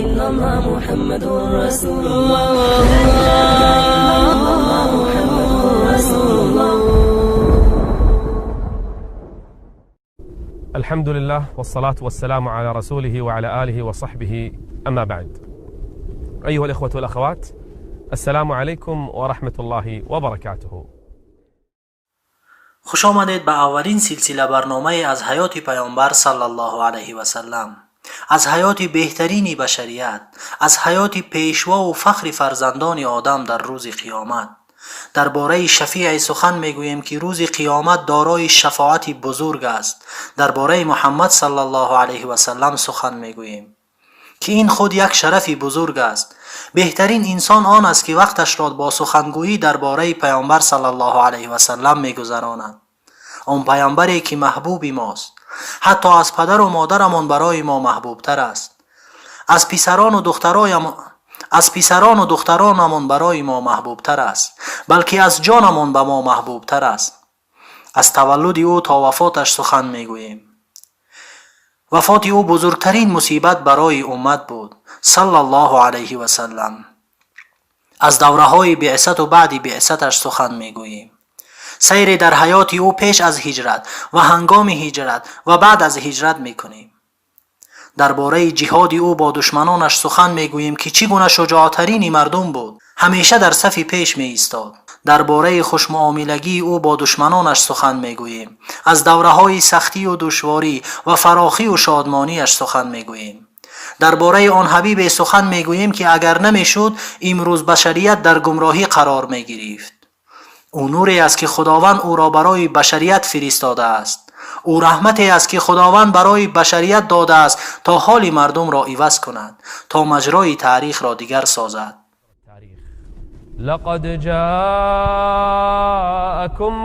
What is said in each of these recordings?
إلا الله محمد رسول الله. لا إله إلا الله محمد رسول الله. الحمد لله والصلاة والسلام على رسوله وعلى آله وصحبه أما بعد. أيها الإخوة والأخوات، السلام عليكم ورحمة الله وبركاته. Хуш омадед ба аввалин силсила барномае аз ҳаёти Паёмбар саллаллоҳу алайҳи васаллам, аз ҳаёти беҳтарини башарият, аз ҳаёти пешвову фахри фарзандони одам дар рӯзи қиёмат. Дар бораи шафиъе сухан мегӯем, ки рӯзи қиёмат дорои шафоати бузург аст. Дар бораи Муҳаммад саллаллоҳу алайҳи васаллам сухан мегӯем, ки ин худ як шарафи бузург аст. Беҳтарин инсон он аст, ки вақташро бо сухангӯӣ дар бораи Паёмбар саллаллоҳу алайҳи васаллам мегузаронад, он паёмбаре, ки маҳбуби мост, ҳатто аз падару модарамон барои мо маҳбубтар аст, аз писарону духтаронамон барои мо маҳбубтар аст, балки аз ҷонамон ба мо маҳбубтар аст. Аз таваллуди ӯ то вафоташ сухан мегӯем. Вафоти ӯ бузургтарин мусибат барои уммат буд, саллаллоҳу алайҳи васаллам. Аз давраҳои биъсату баъди биъсаташ сухан мегӯем. Сайре дар ҳаёти ӯ пеш аз ҳиҷрат ва ҳангоми ҳиҷрат ва баъд аз ҳиҷрат мекунем. Дар бораи ҷиҳоди ӯ бо душманонаш сухан мегӯем, ки чӣ гуна шуҷоътарини мардум буд, ҳамеша дар сафи пеш меистод. Дар бораи хушмуомилагии ӯ бо душманонаш сухан мегӯем. Аз давраҳои сахтию душворӣ ва фарохию шодмониаш сухан мегӯем. Дар бораи он ҳабибе сухан мегӯем, ки агар намешуд, имрӯз башарият дар гумроҳӣ қарор мегирифт. Ӯ нуре аст, ки Худованд ӯро барои башарият фиристодааст. Ӯ раҳмате аст, ки Худованд барои башарият додааст, то ҳоли мардумро иваз кунад, то маҷрои таърихро дигар созад. لقد جاءكم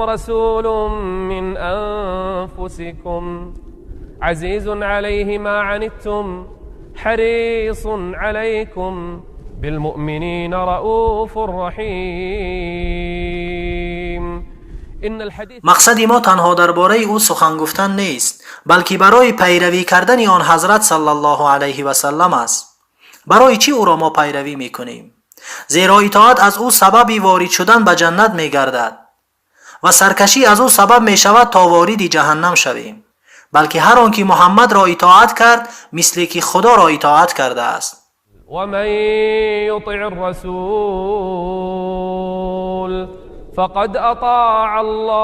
رسول من أنفسكم عزيز عليه ما عنتم حريص عليكم بالمؤمنين رؤوف رحيم. إن الحديث Мақсади мо танҳо дар бораи ӯ сухан гуфтан нест, балки барои пайравӣ кардани он ҳазрат саллаллоҳу алайҳи васаллам аст. Барои чӣ ӯро мо пайравӣ мекунем? Зеро итоат аз ӯ сабаби ворид шудан ба ҷаннат мегардад ва саркашӣ аз ӯ сабаб мешавад, то вориди ҷаҳаннам шавем. Балки ҳар он ки Муҳаммадро итоат кард, мисле ки Худоро итоат кардааст. ومن يطع الرسول فقد أطاع الله.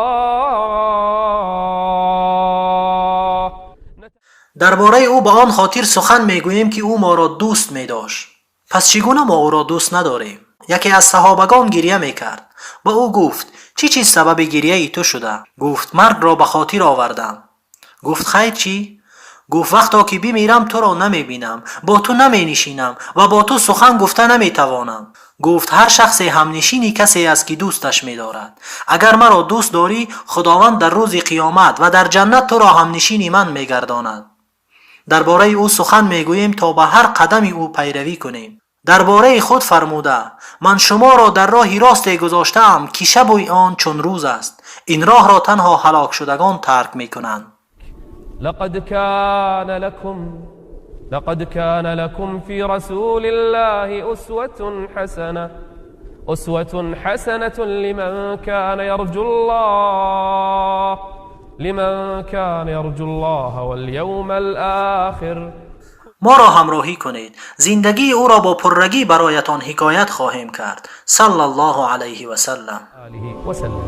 Дар бораи ӯ ба он хотир сухан мегӯем, ки ӯ моро дӯст медошт. Пас чӣ гуна мо ӯро дӯст надорем? Яке аз саҳобагон гирья мекард. Ба ӯ гуфт: «Чӣ чиз сабаби гирьяи ту шуда?» Гуфт: «Маргро ба хотир овардам». Гуфт: «Хайр, чӣ?» Гуфт: «Вақто ки бимирам, туро намебинам, бо ту наменишинам ва бо ту сухан гуфта наметавонам». Гуфт: «Ҳар шахсе ҳамнишини касе аст, ки дӯсташ медорад. Агар маро дӯст дорӣ, Худованд дар рӯзи қиёмат ва дар ҷаннат туро ҳамнишини ман мегардонад». Дар бораи ӯ сухан мегӯем, то ба ҳар қадами ӯ пайравӣ кунем. Дар бораи худ фармуда: «Ман шуморо дар роҳи росте гузоштаам, ки шабуи он чун рӯз аст. Ин роҳро танҳо ҳалокшудагон тарк мекунанд». لقد كان لكم في رسول الله أسوة حسنة، أسوة حسنة لمن كان يرجو الله واليوم الآخر. Моро ҳамроҳӣ кунед. Зиндагии ӯро бо пуррагӣ бароятон ҳикоят хоҳем кард, саллаллоҳу алайҳи васаллам. آله وسلم.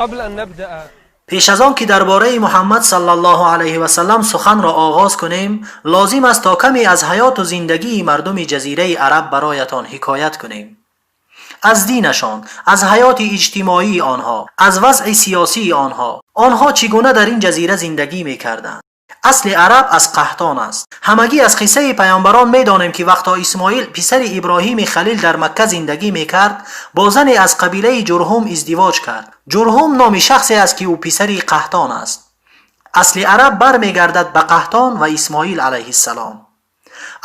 قبل أن نبدأ Пеш аз он ки дар бораи Муҳаммад саллаллоҳу алайҳи васаллам суханро оғоз кунем, лозим аст, то каме аз ҳаёту зиндагии мардуми ҷазираи араб бароятон ҳикоят кунем, аз динашон, аз ҳаёти иҷтимоии онҳо, аз вазъи сиёсии онҳо, онҳо чӣ гуна дар ин ҷазира зиндагӣ мекарданд. Асли араб аз Қаҳтон аст. Ҳамагӣ аз қиссаи паёмбарон медонем, ки вақто Исмоил писари Иброҳими Халил дар Макка зиндагӣ мекард, бо зане аз қабилаи Ҷурҳум издивоҷ кард. Ҷурҳум номи шахсе аст, ки ӯ писари Қаҳтон аст. Асли араб бармегардад ба Қаҳтон ва Исмоил алайҳиссалом.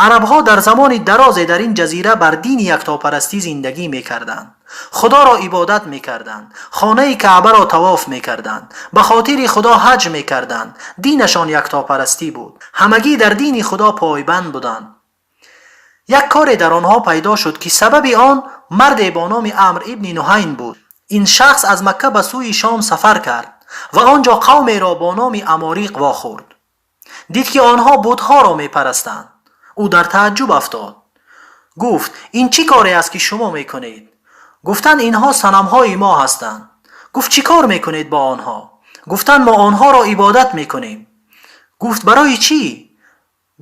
Арабҳо дар замони дарозе дар ин ҷазира бар дини яктопарастӣ зиндагӣ мекарданд, худоро ибодат мекарданд, хонаи Каъбаро тавоф мекарданд, ба хотири Худо ҳаҷ мекарданд. Динашон яктопарастӣ буд. Ҳамагӣ дар дини Худо пойбанд буданд. Як коре дар онҳо пайдо шуд, ки сабаби он марде бо номи Амр ибни Нуҳайн буд. Ин шахс аз Макка ба сӯи Шом сафар кард ва он ҷо қавмеро бо номи Амориқ вохӯрд. Дид, ки онҳо бутҳоро мепарастанд. Ӯ дар тааҷҷуб афтод. Гуфт: «Ин чӣ коре аст, ки шумо мекунед?» Гуфтанд: «Инҳо санамҳои мо ҳастанд». Гуфт: «Чӣ кор мекунед бо онҳо?» Гуфтанд: «Мо онҳоро ибодат мекунем». Гуфт: «Барои чӣ?»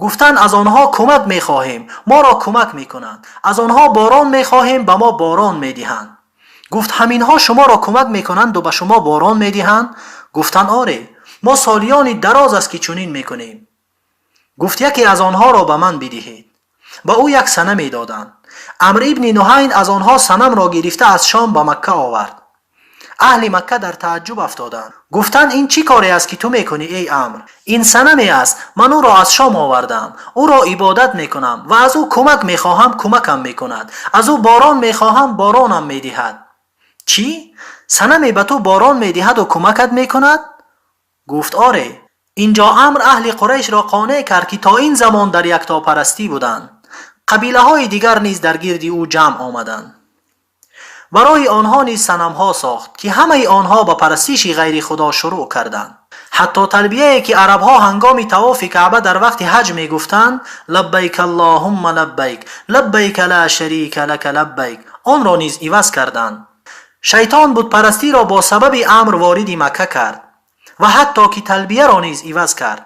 Гуфтанд: «Аз онҳо кӯмак мехоҳем, моро кӯмак мекунанд. Аз онҳо борон мехоҳем, ба мо борон медиҳанд». Гуфт: «Ҳаминҳо шуморо кӯмак мекунанду ба шумо борон медиҳанд?» Гуфтанд: «Оре, мо солиёни дароз аст, ки чунин мекунем». Гуфт: «Яке аз онҳоро ба ман бидиҳед». Ба ӯ як санаме доданд. Амр ибни Нуҳайн аз онҳо санамро гирифта аз Шом ба Макка овард. Аҳли Макка дар тааҷҷуб афтоданд. Гуфтанд: «Ин чӣ коре аст, ки ту мекунӣ, эй Амр? Ин санаме аст, ман ӯро аз Шом овардам, ӯро ибодат мекунам ва аз ӯ кӯмак мехоҳам, кӯмакам мекунад, аз ӯ борон мехоҳам, боронам медиҳад». «Чӣ? Санаме ба ту борон медиҳаду кӯмакат мекунад?» Гуфт: «Оре». Инҷо Амр аҳли Қурайшро қонеъ кард, ки то ин замон дар яктопарастӣ буданд. Қабилаҳои дигар низ дар гирди ӯ ҷамъ омаданд. Барои онҳо низ санамҳо сохт, ки ҳамаи онҳо ба парастиши ғайри Худо шурӯъ карданд. Ҳатто талбияе, ки арабҳо ҳангоми тавофи Каъба дар вақти ҳаҷ мегуфтанд, «Лаббайк аллоҳумма лаббайк, лаббайка ла шарика лака лаббайк», онро низ иваз карданд. Шайтон бутпарастиро бо сабаби Амр вориди Макка кард ва ҳатто ки талбияро низ иваз кард.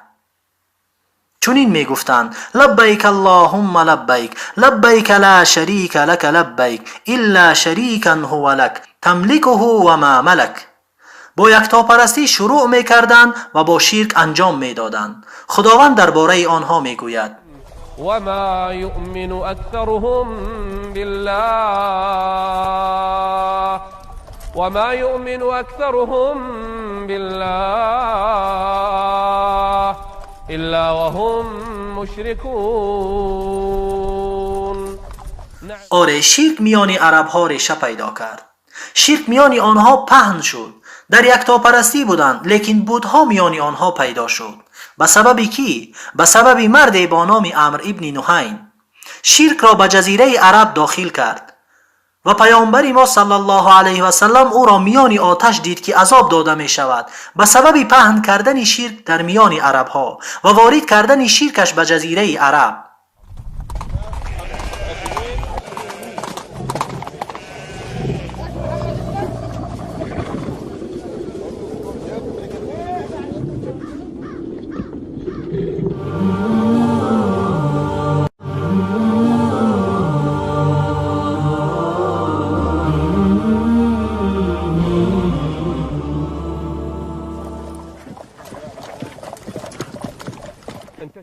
Чунин мегуфтанд: «Лаббайк аллоҳумма лаббайк, лаббайка ла шарика лака лаббайк, илла шарикан ҳува лак тамликуҳу ва ма малак». Бо яктопарастӣ шурӯъ мекарданд ва бо ширк анҷом медоданд. Худованд дар бораи онҳо мегӯяд: وما يؤمن أكثرهم بالله وما يؤمن أكثرهم بالله إلا وهم مشركون. Оре, ширк миёни арабҳо реша пайдо кард. Ширк миёни онҳо паҳн шуд. Дар яктопарастӣ буданд, лекин бутҳо миёни онҳо пайдо шуд. Ба сабаби кӣ? Ба сабаби марде бо номи Амр ибни Нуҳайн. Ширкро ба ҷазираи Араб дохил кард ва паёмбари мо саллаллоҳу алайҳи васаллам ӯро миёни оташ дид, ки азоб дода мешавад ба сабаби паҳн кардани ширк дар миёни арабҳо ва ворид кардани ширкаш ба ҷазираи Араб.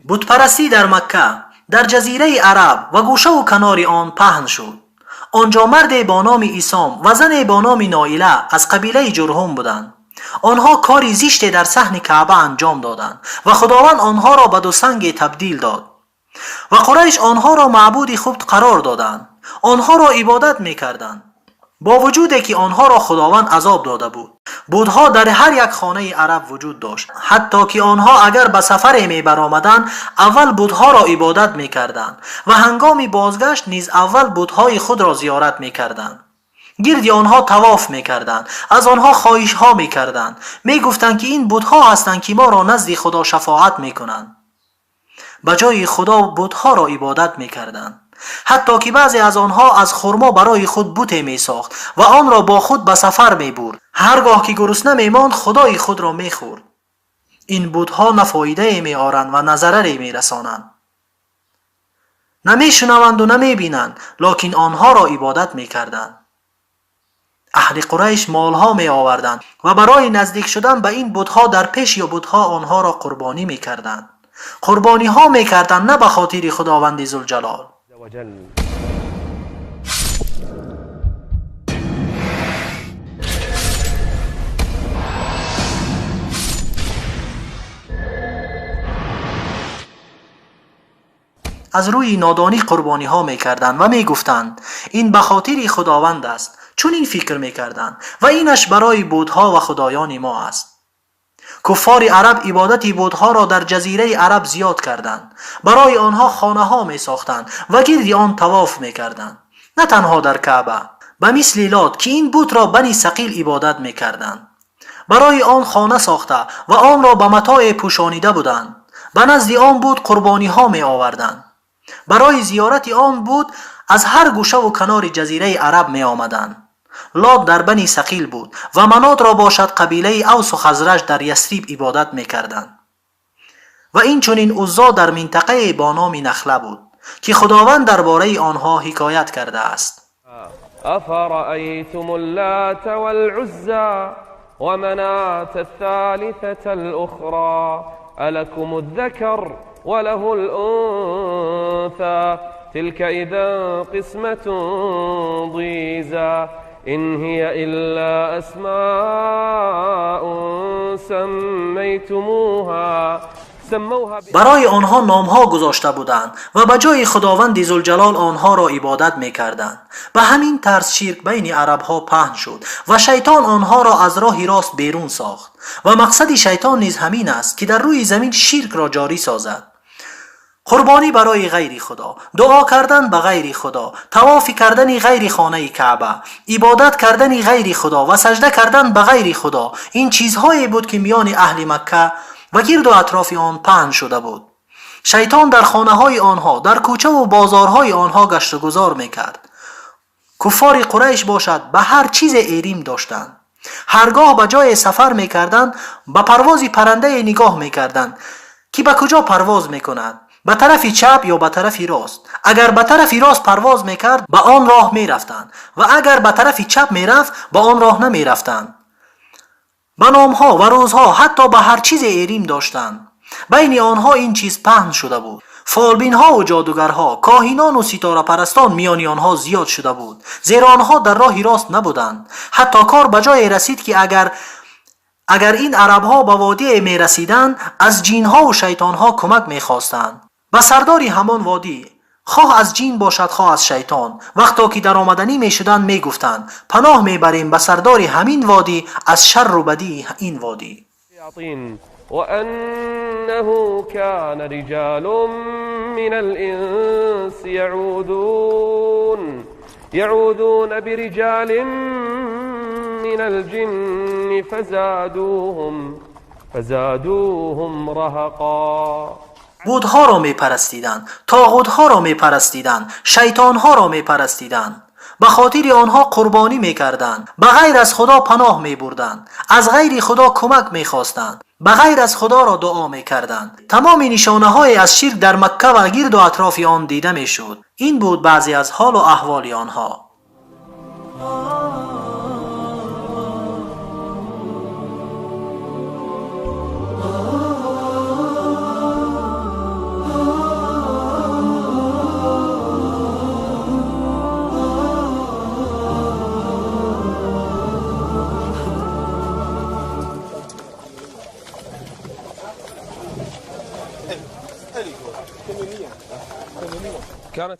Бутпарастӣ дар Макка, дар ҷазираи Араб ва гӯшаву канори он паҳн шуд. Он ҷо марде бо номи Исом ва зане бо номи Ноила аз қабилаи Ҷурҳум буданд. Онҳо кори зиште дар саҳни Каъба анҷом доданд ва Худованд онҳоро ба ду санге табдил дод ва Қурайш онҳоро маъбуди худ қарор доданд. Онҳоро ибодат мекарданд, бо вуҷуде ки онҳоро Худованд азоб дода буд. Бутҳо дар ҳар як хонаи араб вуҷуд дошт, ҳатто ки онҳо агар ба сафаре мебаромаданд, аввал бутҳоро ибодат мекарданд ва ҳангоми бозгашт низ аввал бутҳои худро зиёрат мекарданд, гирди онҳо тавоф мекарданд, аз онҳо хоҳишҳо мекарданд. Мегуфтанд, ки ин бутҳо ҳастанд, ки моро назди Худо шафоат мекунанд. Ба ҷои Худо бутҳоро ибодат мекарданд. Ҳатто ки баъзе аз онҳо аз хурмо барои худ буте месохт ва онро бо худ ба сафар мебурд. Ҳар гоҳ ки гурусна мемонд, худои худро мехӯрд. Ин бутҳо на фоидае меоранд ва на зараре мерасонанд, на мешунаванду на мебинанд, локин онҳоро ибодат мекарданд. Аҳли Қурайш молҳо меоварданд ва барои наздик шудан ба ин бутҳо дар пеши бутҳо онҳоро қурбонӣ мекарданд. Қурбониҳо мекарданд на ба хотири Худованди Зулҷалол. Аз рӯи нодонӣ қурбониҳо мекарданд ва мегуфтанд ин ба хотири Худованд аст. Чунин фикр мекарданд ва инаш барои бутҳо ва худоёни мо аст. Куффори араб ибодати бутҳоро дар ҷазираи араб зиёд карданд. Барои онҳо хонаҳо месохтанд ва гирди он тавоф мекарданд. На танҳо дар Каъба, ба мисли Лот ки ин бутро Бани Сақил ибодат мекарданд. Барои он хона сохта ва онро ба матое пӯшонида буданд. Ба назди он бут қурбониҳо меоварданд. Барои зиёрати он бут аз ҳар гӯшаву канори ҷазираи араб меомаданд. Лот дар Бани Сақил буд ва Манотро бошад қабилаи Авсу Хазраҷ дар Ясриб ибодат мекарданд. Ва инчунин Уззо дар минтақае бо номи Нахла буд ки Худованд дар бораи онҳо ҳикоят кардааст. أفرأيتم اللات والعزى ومناة الثالثة الأخرى ألكم الذكر وله الأنثى تلك إذا قسمة ضيزى إن هي إلا أسماء سميتموها سموها барои онҳо номҳо гузошта буданд ва ба ҷои Худованди Зулҷалол онҳоро ибодат мекарданд. Ба ҳамин тарз ширк байни арабҳо паҳн шуд ва шайтон онҳоро аз роҳи рост берун сохт. Ва мақсади шайтон низ ҳамин аст ки дар рӯи замин ширкро ҷорӣ созад. Қурбонӣ барои ғайри Худо, дуо кардан ба ғайри Худо, тавофи кардани ғайри хонаи Каъба, ибодат кардани ғайри Худо ва сажда кардан ба ғайри Худо, ин чизҳое буд ки миёни аҳли Макка ва гирду атрофи он паҳн шуда буд. Шайтон дар хонаҳои онҳо, дар кӯчаву бозорҳои онҳо гаштугузор мекард. Куффори Қурайш бошад ба ҳар чизе эрим доштанд. Ҳаргоҳ ба ҷое сафар мекарданд, ба парвози парандае нигоҳ мекарданд ки ба куҷо парвоз мекунад, ба тарафи чап ё ба тарафи рост. Агар ба тарафи рост парвоз мекард, ба он роҳ мерафтанд ва агар ба тарафи чап мерафт, ба он роҳ намерафтанд. Ба номҳо ва рӯзҳо ҳатто ба ҳар чизе эрим доштанд. Байни онҳо ин чиз паҳн шуда буд. Фолбинҳову ҷодугарҳо, коҳинону ситорапарастон миёни онҳо зиёд шуда буд, зеро онҳо дар роҳи рост набуданд. Ҳатто кор ба ҷое расид ки агар ин арабҳо ба водие мерасиданд, аз ҷинҳову шайтонҳо кӯмак мехостанд. Ба сардори ҳамон водӣ, хоҳ аз ҷин бошад, хоҳ аз шайтон, вақто ки даромаданӣ мешуданд, мегуфтанд паноҳ мебарем ба сардори ҳамин водӣ аз шарру бадии ин водӣ. وأنه كان رجال من الإنس يعوذون برجال من الجن فزادوهم رهقا. بت‌ها мепарастиданд, тоғутҳоро мепарастиданд, шайтонҳоро мепарастиданд. Ба хотири онҳо қурбонӣ мекарданд, ба ғайр аз Худо паноҳ мебурданд, аз ғайри Худо кӯмак мехостанд, ба ғайр аз Худоро дуо мекарданд. Тамоми нишонаҳое аз ширк дар Макка ва гирду атрофи он дида мешуд. Ин буд баъзе аз ҳолу аҳволи онҳо.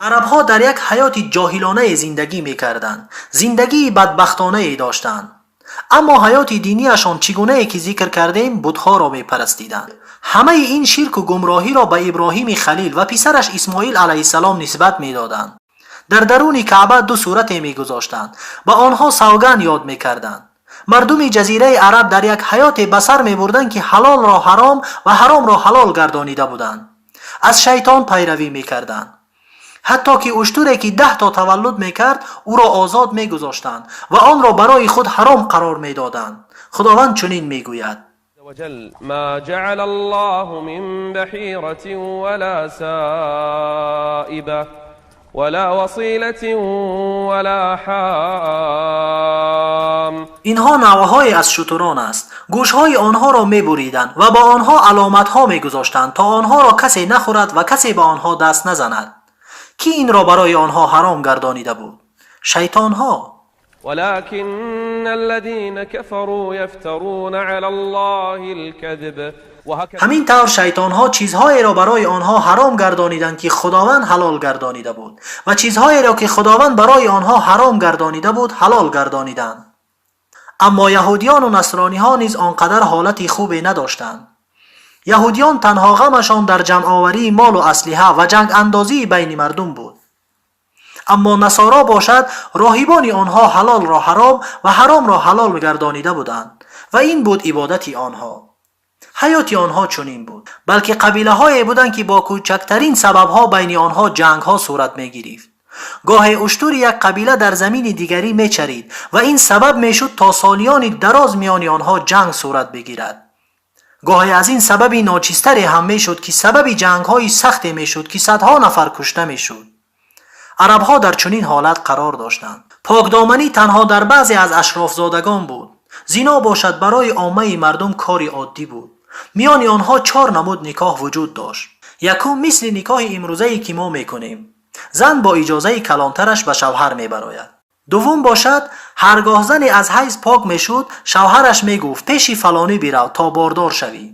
Арабҳо дар як ҳаёти ҷоҳилонае зиндагӣ мекарданд, зиндагии бадбахтонае доштанд. Аммо ҳаёти динияшон чӣ гунае ки зикр кардем, бутҳоро мепарастиданд. Ҳамаи ин ширку гумроҳиро ба Иброҳими Халил ва писараш Исмоил алайҳиссалом нисбат медоданд. Дар даруни Каъба ду сурате мегузоштанд, ба онҳо савганд ёд мекарданд. Мардуми ҷазираи араб дар як ҳаёте ба сар мебурданд ки ҳалолро ҳаром ва ҳаромро ҳалол гардонида буданд. Аз шайтон пайравӣ мекарданд. Ҳатто ки уштуре ки 10 то таваллуд мекард, ӯро озод мегузоштанд ва онро барои худ ҳаром қарор медоданд. Худованд чунин мегӯяд: ما جعل الله من بحيرة ولا سائبة ولا وصيلة ولا حام. Инҳо навъҳое аз шутурон аст. Гӯшҳои онҳоро мебуриданд ва ба онҳо аломатҳо мегузоштанд, то онҳоро касе нахӯрад ва касе ба онҳо даст назанад. Кӣ инро барои онҳо ҳаром гардонида буд? Шайтонҳо. ولكن الذين كفروا يفترون على الله الكذب وهكذا. Ҳамин тавр шайтонҳо чизҳоеро барои онҳо ҳаром гардониданд, ки Худованд ҳалол гардонида буд, ва чизҳоеро, ки Худованд барои онҳо ҳаром гардонида буд, ҳалол гардониданд. Аммо яҳудиёну насрониҳо низ он қадар ҳолати хубе надоштанд. Яҳудиён танҳо ғамашон дар ҷамъоварии молу аслиҳа ва ҷангандозии байни мардум буд. Аммо насоро бошад, роҳибони онҳо ҳалолро ҳаром ва ҳаромро ҳалол гардонида буданд ва ин буд ибодати онҳо. Ҳаёти онҳо чунин буд, балки қабилаҳое буданд, ки бо кӯчактарин сабабҳо байни онҳо ҷангҳо сурат мегирифт. Гоҳе уштури як қабила дар замини дигарӣ мечарид ва ин сабаб мешуд, то солиёни дароз миёни онҳо ҷанг сурат бигирад. Гоҳе аз ин сабаби ночизтаре ҳам мешуд, ки сабаби ҷангҳои сахте мешуд, ки садҳо нафар кушта мешуд. Арабҳо дар чунин ҳолат қарор доштанд. Покдоманӣ танҳо дар баъзе аз ашрофзодагон буд. Зино бошад, барои оммаи мардум кори оддӣ буд. Миёни онҳо чор намуд никоҳ вуҷуд дошт. Якум, мисли никоҳи имрӯзае, ки мо мекунем: зан бо иҷозаи калонтараш ба шавҳар мебарояд. Дуввум бошад, ҳаргоҳ зане аз ҳайз пок мешуд, шавҳараш мегуфт: «Пеши фалонӣ бирав, то бордор шавӣ».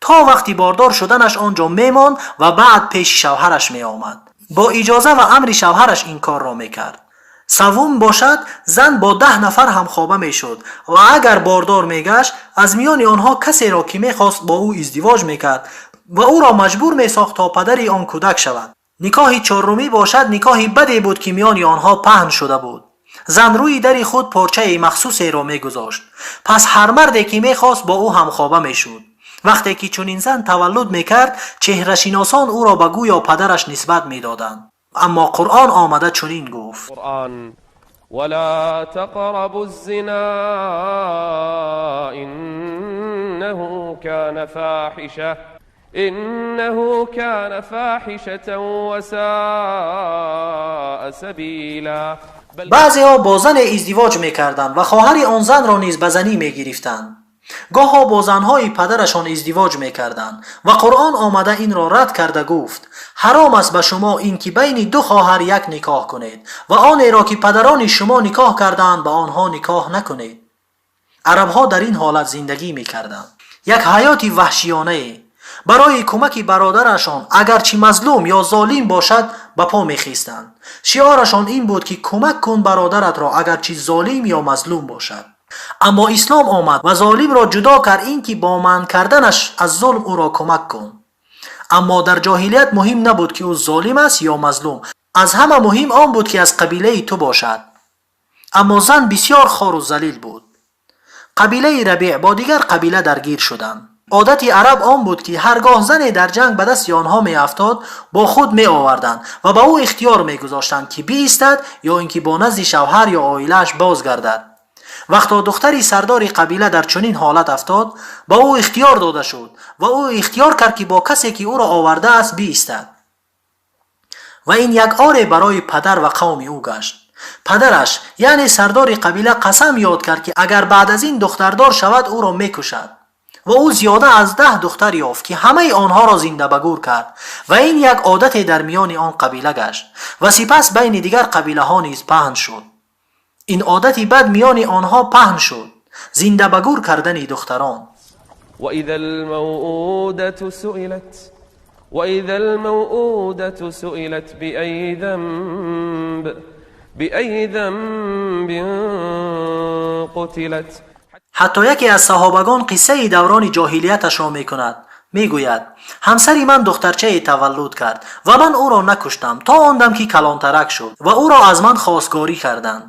То вақти бордор шуданаш он ҷо мемонд ва баъд пеши шавҳараш меомад. Бо иҷоза ва амри шавҳараш ин корро мекард. Саввум бошад, зан бо 10 нафар ҳамхоба мешуд ва агар бордор мегашт, аз миёни онҳо касеро, ки мехост, бо ӯ издивоҷ мекард ва ӯро маҷбур месохт, то падари он кӯдак шавад. Никоҳи чорумӣ бошад, никоҳи баде буд, ки миёни онҳо паҳн шуда буд. Зан рӯи дари худ порчаи махсусеро мегузошт, пас ҳар марде, ки мехост, бо ӯ ҳамхоба мешуд. Вақте ки чунин зан таваллуд мекард, чеҳрашиносон ӯро ба гӯё падараш нисбат медоданд. Аммо Қуръон омада чунин гуфт: القرآن: ولا تقربوا الزنا إنه كان فاحشة إنه كان فاحشة وساء سبيلا. بل Баъзеҳо бо зане издивоҷ мекарданд ва хоҳари он занро низ ба занӣ мегирифтанд. Гоҳо бо занҳои падарашон издивоҷ мекарданд ва Қуръон омада инро рад карда гуфт: «Ҳаром аст ба шумо ин ки байни ду хоҳар як никоҳ кунед ва онеро, ки падарони шумо никоҳ кардаанд, ба онҳо никоҳ накунед». Арабҳо дар ин ҳолат зиндагӣ мекарданд, як ҳаёти ваҳшиёнае. Барои кӯмаки бародарашон, агарчи мазлум ё золим бошад, ба по мехестанд. Шиорашон ин буд, ки кӯмак кун бародаратро, агарчи золим ё мазлум бошад. Аммо ислом омад ва золимро ҷудо кард, ин ки бо манъ карданаш аз зулм ӯро кӯмак кун. Аммо дар ҷоҳилият муҳим набуд, ки ӯ золим аст ё мазлум, аз ҳама муҳим он буд, ки аз қабилаи ту бошад. Аммо зан бисёр хору залил буд. Қабилаи Рабеъ бо дигар қабила даргир шуданд. Одати араб он буд, ки ҳаргоҳ зане дар ҷанг ба дасти онҳо меафтод, бо худ меоварданд ва ба ӯ ихтиёр мегузоштанд, ки биистад ё ин ки бо назди шавҳар ё оилааш бозгардад. Вақто духтари сардори қабила дар чунин ҳолат афтод, ба ӯ ихтиёр дода шуд ва ӯ ихтиёр кард, ки бо касе, ки ӯро овардааст, биистад. Ва ин як оре барои падар ва қавми ӯ гашт. Падараш, яъне сардори қабила, қасам ёд кард, ки агар баъд аз ин духтардор шавад, ӯро мекушад. Ва ӯ зиёда аз 10 духтар ёфт, ки ҳамаи онҳоро зинда ба гӯр кард. Ва ин як одате дар миёни он қабила гашт ва сипас байни дигар қабилаҳо низ паҳн шуд. Ин одати бад миёни онҳо паҳн шуд: зинда ба гӯр кардани духтарон. وإذا الموءودة سئلت وإذا الموءودة سئلت بأي ذنب بأي ذنب قتلت. Ҳатто яке аз саҳобагон қиссаи даврони ҷоҳилияташро мекунад. Мегӯяд: «Ҳамсари ман духтарчае таваллуд кард ва ман ӯро накуштам то он дам, ки калонтарак шуд ва ӯро аз ман хостгорӣ карданд.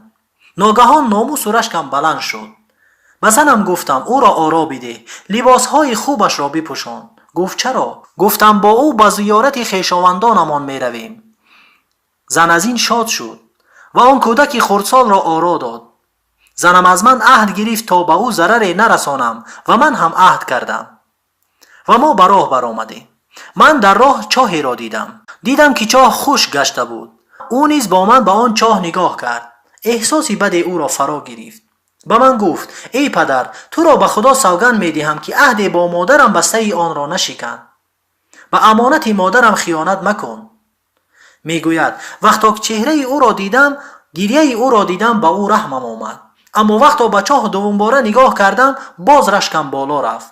Ногаҳон номусу рашкам баланд шуд. Ба занам гуфтам: ӯро оро бидеҳ, либосҳои хубашро бипӯшон. Гуфт: чаро? Гуфтам: бо ӯ ба зиёрати хешовандонамон меравем. Зан аз ин шод шуд ва он кӯдаки хурдсолро оро дод. Занам аз ман аҳд гирифт, то ба ӯ зараре нарасонам, ва ман ҳам аҳд кардам ва мо ба роҳ баромадем. Ман дар роҳ чоҳеро дидам. Дидам, ки чоҳ хушк гашта буд. Ӯ низ бо ман ба он чоҳ нигоҳ кард. Эҳсоси баде ӯро фаро гирифт. Ба ман гуфт: эй падар, туро ба Худо савганд медиҳам, ки аҳде бо модарам бастаи онро нашикан. Ба амонати модарам хиёнат макун. Мегӯяд: вақто чеҳраи ӯро дидам, гирьяи ӯро дидам, ба ӯ раҳмам омад. Аммо вақто ба чоҳ дуввумбора нигоҳ кардам, боз рашкам боло рафт.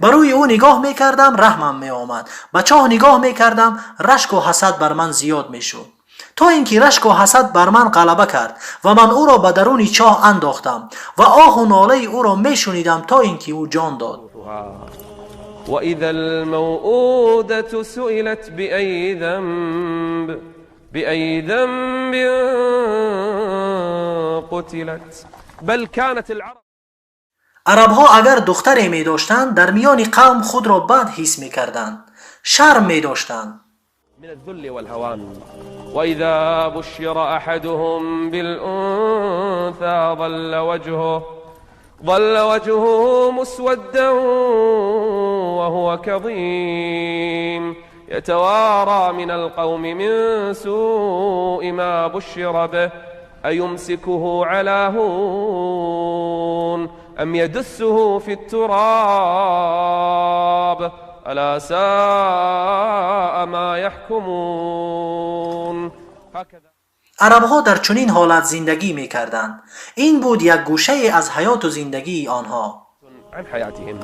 Ба рӯи ӯ нигоҳ мекардам, раҳмам меомад. Ба чоҳ нигоҳ мекардам, рашку ҳасад бар ман зиёд мешуд. То ин ки рашку ҳасад бар ман ғалаба кард ва ман ӯро ба даруни чоҳ андохтам ва оҳу нолаи ӯро мешунидам то ин ки ӯ ҷон дод. وإذا الموءودة سئلت بأي ذنب قتلت بل كانت العرب. Арабҳо агар духтаре медоштанд, дар миёни қавм худро бад ҳис мекарданд, шарм медоштанд. من الذل والهوان. وإذا بشر أحدهم بالأنثى ظل وجهه مسودا وهو كظيم يتوارى من القوم من سوء ما بشر به أيمسكه على هون أم يدسه في التراب ألا ساء ما يحكمون. هكذا Арабҳо дар чунин ҳолат зиндагӣ мекарданд. Ин буд як гӯшае аз ҳаёту зиндагии онҳо. عن حياتهم.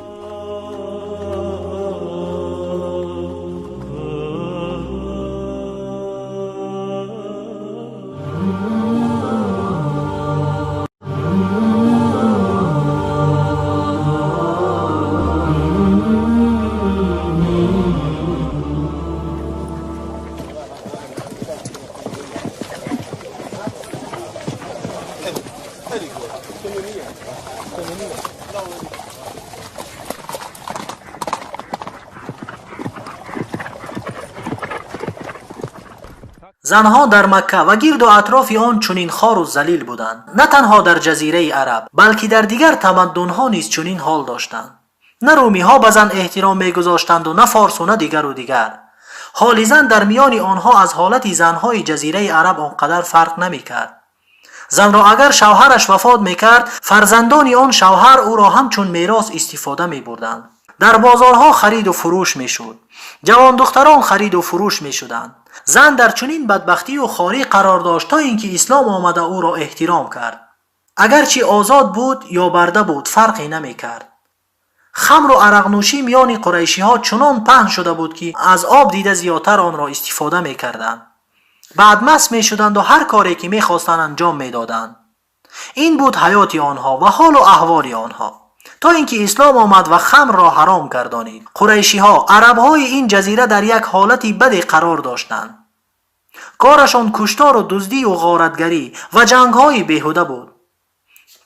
Занҳо дар Макка ва гирду атрофи он чунин хору залил буданд. На танҳо дар ҷазираи Араб, балки дар дигар тамаддунҳо низ чунин ҳол доштанд. На румиҳо ба зан эҳтиром мегузоштанду на форсу на дигару дигар. Ҳоли зан дар миёни онҳо аз ҳолати занҳои ҷазираи Араб он қадар фарқ намекард. Занро агар шавҳараш вафот мекард, фарзандони он шавҳар ӯро ҳамчун мерос истифода мебурданд. Дар бозорҳо хариду фурӯш мешуд. Ҷавондухтарон хариду фурӯш мешуданд. Зан дар чунин бадбахтию хорӣ қарор дошт, то ин ки ислом омада ӯро эҳтиром кард. Агарчи озод буд ё барда буд, фарқе намекард. Хамру арақнӯшӣ миёни қурайшиҳо чунон паҳн шуда буд, ки аз об дида зиёдтар онро истифода мекарданд. Баъд маст мешуданду ҳар коре ки мехостанд анҷом медоданд. Ин буд ҳаёти онҳо ва ҳолу аҳволи онҳо, то ин ки ислом омад ва хамрро ҳаром гардонид. Қурайшиҳо, арабҳои ин ҷазира дар як ҳолати баде қарор доштанд. Корашон куштору дуздию ғоратгарӣ ва ҷангҳои беҳуда буд.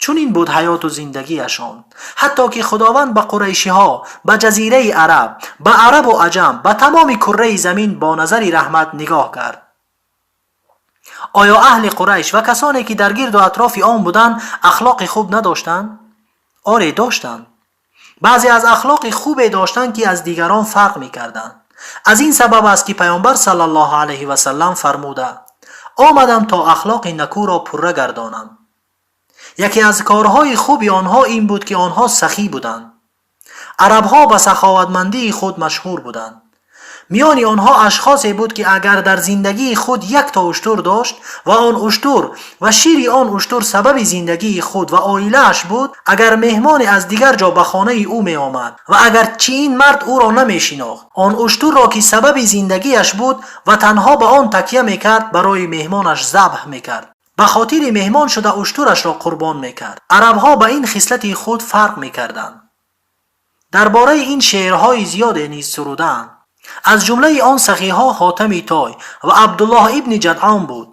Чунин буд ҳаёту зиндагиашон, ҳатто ки Худованд ба қурайшиҳо, ба ҷазираи Араб, ба арабу аҷам, ба тамоми курраи замин бо назари раҳмат нигоҳ кард. Оё аҳли Қурайш ва касоне ки дар гирду атрофи он буданд ахлоқи хуб надоштанд? Оре, доштанд. Баъзе аз ахлоқи хубе доштанд, ки аз дигарон фарқ мекарданд. Аз ин сабаб аст, ки Паёмбар саллаллоҳу алайҳи васаллам фармуда: омадам то ахлоқи накӯро пурра гардонам. Яке аз корҳои хуби онҳо ин буд, ки онҳо сахӣ буданд. Арабҳо ба саховатмандии худ машҳур буданд. Миёни онҳо ашхосе буд, ки агар дар зиндагии худ якто уштур дошт ва он уштур ва шири он уштур сабаби зиндагии худ ва оилааш буд, агар меҳмоне аз дигар ҷо ба хонаи ӯ меомад ва агар чи ин мард ӯро намешинохт, он уштурро, ки сабаби зиндагиаш буд ва танҳо ба он такя мекард, барои меҳмонаш забҳ мекард. Ба хотири меҳмон шуда уштурашро қурбон мекард. Арабҳо ба ин хислати худ фарқ мекарданд. Дар бораи ин шеърҳои зиёде низ сурудаанд. Аз ҷумлаи он сахиҳо Ҳотами Той ва Абдуллоҳ ибни Ҷадъон буд.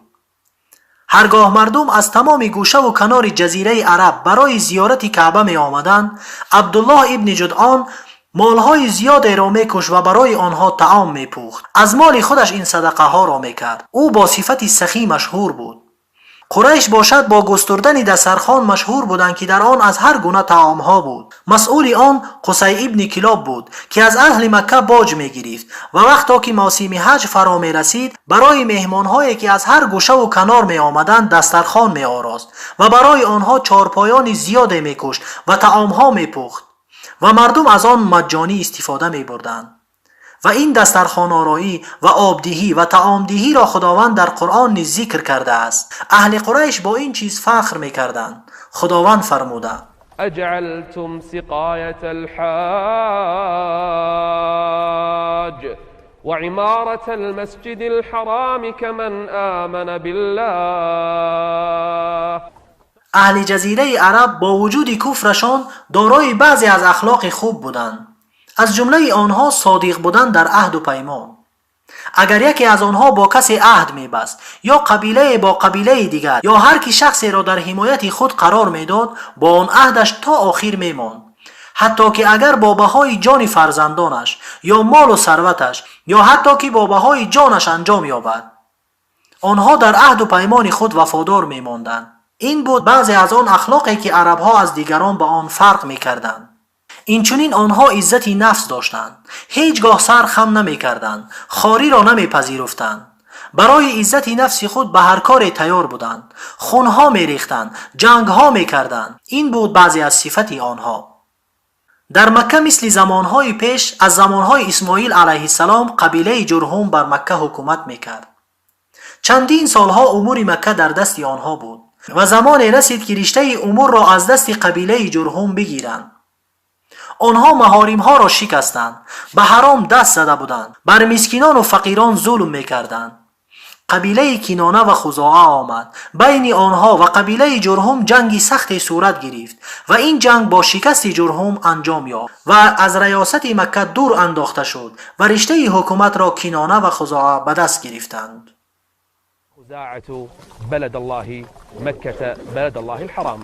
Ҳаргоҳ мардум аз тамоми гӯшаву канори ҷазираи Араб барои зиёрати Каъба меомаданд, Абдуллоҳ ибни Ҷудъон молҳои зиёдеро мекушт ва барои онҳо таом мепухт. Аз моли худаш ин садақаҳоро мекард. Ӯ бо сифати сахӣ машҳур буд. Қурайш бошад, бо густурдани дастархон машҳур буданд, ки дар он аз ҳар гуна таомҳо буд. Масъули он Қусай ибни Килоб буд, ки аз аҳли Макка боҷ мегирифт ва вақто ки мавсими ҳаҷ фаро мерасид, барои меҳмонҳое, ки аз ҳар гӯшаву канор меомаданд, дастархон меорост ва барои онҳо чорпоёни зиёде мекушт ва таомҳо мепухт ва мардум аз он маҷҷонӣ истифода мебурданд. Ва ин дастархонороӣ ва обдиҳӣ ва таомдиҳиро Худованд дар Қуръон низ зикр кардааст. Аҳли Қурайш бо ин чиз фахр мекарданд. Худованд фармуда: أجعلتم سقاية الحاج وعمارة المسجد الحرام كمن آمن بالله. Аҳли ҷазираи араб бо вуҷуди куфрашон дорои баъзе аз ахлоқи хуб буданд, аз ҷумлаи онҳо содиқ будан дар аҳду паймон. Агар яке аз онҳо бо касе аҳд мебаст ё қабилае бо қабилаи дигар ё ҳар ки шахсеро дар ҳимояти худ қарор медод, бо он аҳдаш то охир мемонд, ҳатто ки агар бо баҳои ҷони фарзандонаш ё молу сарваташ ё ҳатто ки бо баҳои ҷонаш анҷом ёбад. Онҳо дар аҳду паймони худ вафодор мемонданд. Ин буд баъзе аз он ахлоқе, ки арабҳо аз дигарон ба он фарқ мекарданд. Инчунин онҳо иззати нафс доштанд, ҳеҷ гоҳ сар хам намекарданд, хориро намепазируфтанд. Барои иззати нафси худ ба ҳар коре тайёр буданд, хунҳо мерехтанд, ҷангҳо мекарданд. Ин буд баъзе аз сифати онҳо. Дар Макка мисли замонҳои пеш, аз замонҳои Исмоил алайҳиссалом, қабилаи Ҷурҳум бар Макка ҳукумат мекард. Чандин солҳо умури Макка дар дасти онҳо буд ва замоне расид, ки риштаи умурро аз дасти қабилаи Ҷурҳум бигиранд. Онҳо маҳоримҳоро шикастанд, ба ҳаром даст зада буданд, бар мискинону фақирон зулм мекарданд. Қабилаи Кинона ва Хузоа омад. Байни онҳо ва қабилаи Ҷурҳум ҷанги сахте сурат гирифт ва ин ҷанг бо шикасти Ҷурҳум анҷом ёфт ва аз раёсати Макка дур андохта шуд ва риштаи ҳукуматро Кинона ва Хузоа ба даст гирифтанд. خزاعة بلد الله مكة بلد الله الحرام.